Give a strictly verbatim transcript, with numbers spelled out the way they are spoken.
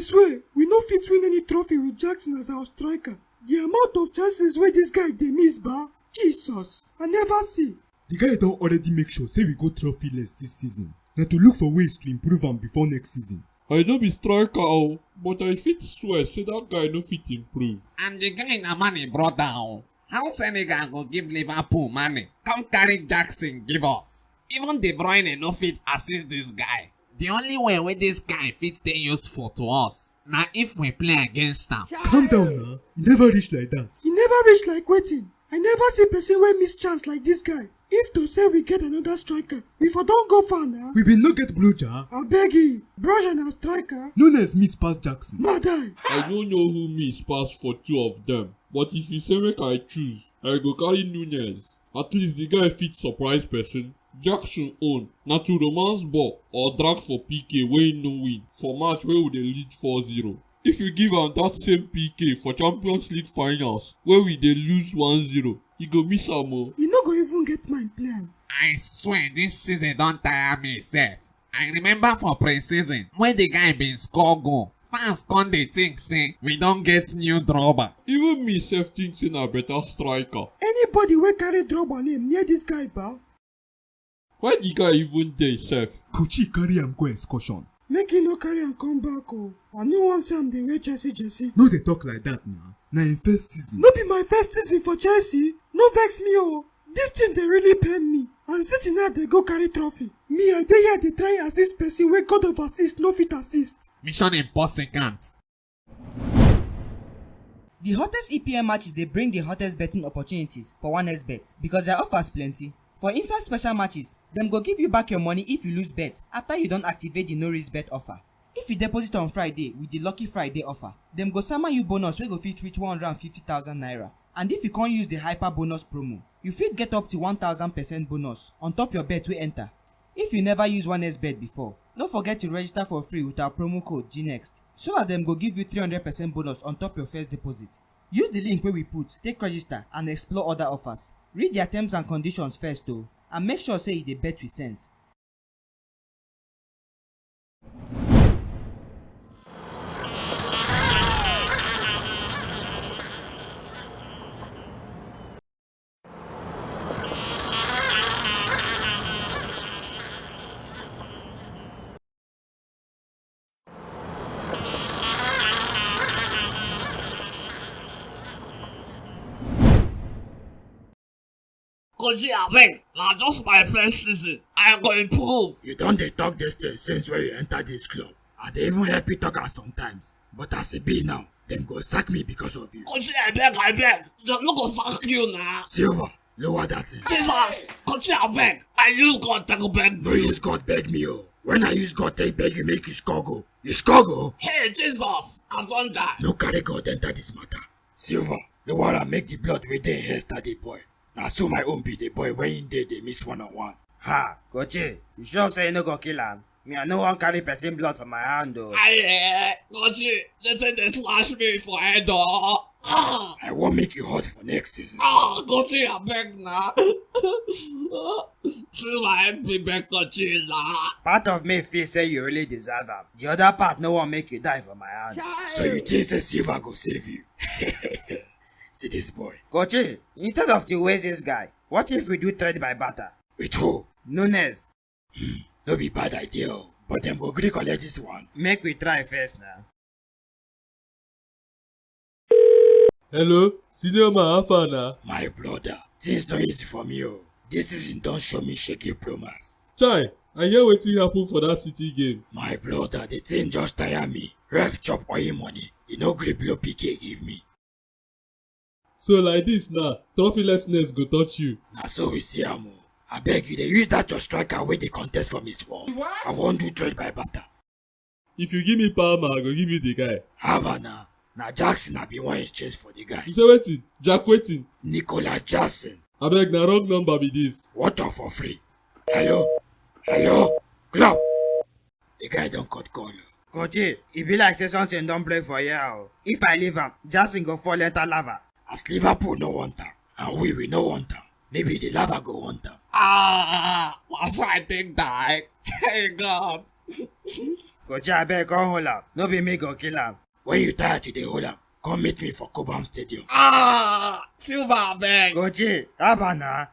Swear, we no fit win any trophy with Jackson as our striker. The amount of chances wey this guy dey miss, ba, Jesus, I never see. The guy don already make sure say we go trophyless this season. Na to look for ways to improve am before next season. I no be striker o, but I fit swear say that guy no fit improve. And the guy na man im brother o. How Senegal go give Liverpool money, come carry Jackson give us? Even De Bruyne no fit assist this guy. The only way wey this guy fit dey useful to us na if we play against am. Calm down na, e never reach like that. E never reach like wetin? I never see person wey miss chance like this guy. If to say we get another striker, we for don go far na. We bin no get Broja. Abeg e, Broja na striker. Nunes miss pass Jackson. Madai. I no know who miss pass for two of them, but if you say make I choose, I go carry Nunes. At least the guy fit surprise person. Jackson own na to romance ball or drag for P K wey no win for match wey we dey lead four zero. If you give am that same P K for Champions League finals wey we dey lose one zero, e go miss am o. E no go even get mind play am. I swear this season don tire me sef. I remember for pre-season when the guy bin score goal, fans come dey think say we don get new Drogba. Even me sef think say na better striker. Anybody wey carry Drogba name near this guy, ba. Why the guy even dey sef? Coachy carry am go excursion. Make he no carry am come back o. I no wan see am dey wear Chelsea jersey. No dey talk like that na. Na im first season. No be my first season for Chelsea. No vex me o. This thing dey really pain me. And City now dey go carry trophy. Me, I dey here dey try assist person wey God of assist no fit assist. Mission impossible. The hottest E P L matches dey bring the hottest betting opportunities for one X bet because their offers plenty. For inside special matches, dem go give you back your money if you lose bet after you don activate the no risk bet offer. If you deposit on Friday with the Lucky Friday offer, dem go sama you bonus wey go fit reach one hundred and fifty thousand naira. And if you come use the hyper bonus promo, you fit get up to one thousand percent bonus on top your bet wey enter. If you never use one X bet before, no forget to register for free with our promo code G next so that dem go give you three hundred percent bonus on top your first deposit. Use the link wey we put take register and explore other offers. Read their terms and conditions first o, and make sure say you dey bet with sense. Coachy, abeg, na just my first season. I go improve. You don dey talk this thing since when you enter this club. I dey even help you talk am sometimes. But as e be now, dem go sack me because of you. Coachy, abeg, abeg, dem no go sack you na. Silva, lower that thing. Jesus, Coachy, abeg, I use God take beg. No use God beg me o. When I use God take beg you make you score goal, you score goal. Hey, Jesus, I don die. No carry God enter this matter. Silva, lower am make the blood wey dey im head start dey boil. Na so my own be dey boil when im dey dey miss one on one. Ha, Coachy, you sure say you no go kill am? Me, I no wan carry person blood for my hand o. Aye, Coachy, the thing dey slash me for head o. Ah! I wan make you hot for next season. Ah, Coachy, abeg na. See my head be beg Coachy na. Part of me feel say you really deserve am. The other part no wan make you die for my hand. So you think say Silva go save you? See this boy. Coachy, instead of to waste this guy, what if we do trade by barter? With who? Nunes. Hmm, no be bad idea o, but dem go gree collect this one. Make we try first na. Hello, senior man, how far na? My brother, things don easy for me o. This season don show me shege promise. Chai, I hear wetin happen for that City game. My brother, the thing just tire me. Ref chop all him money. He no gree blow P K give me. So like this now, trophylessness go touch you. Na so we see am o. Abeg, you dey use that your striker wey dey contest for Miss World. I wan do trade by barter. If you give me Palmer, I go give you the guy. Haba na, na Jackson I bin wan exchange for the guy. You say wetin? Jack wetin? Nicola Jackson. Abeg, na wrong number be this. What of for free? Hello? Hello? Club? The guy don cut call o. Coachy, e be like say something don break for here o. If I leave am, Jackson go fall enter lava. As Liverpool no want am, and we, we no want am, maybe the lava go want am. Ah, why I take die? Hey God. Koji, abeg, come hold am. No be me go kill am. When you tire to dey hold am, come meet me for Cobham Stadium. Ah, Silver, abeg. Koji, haba na.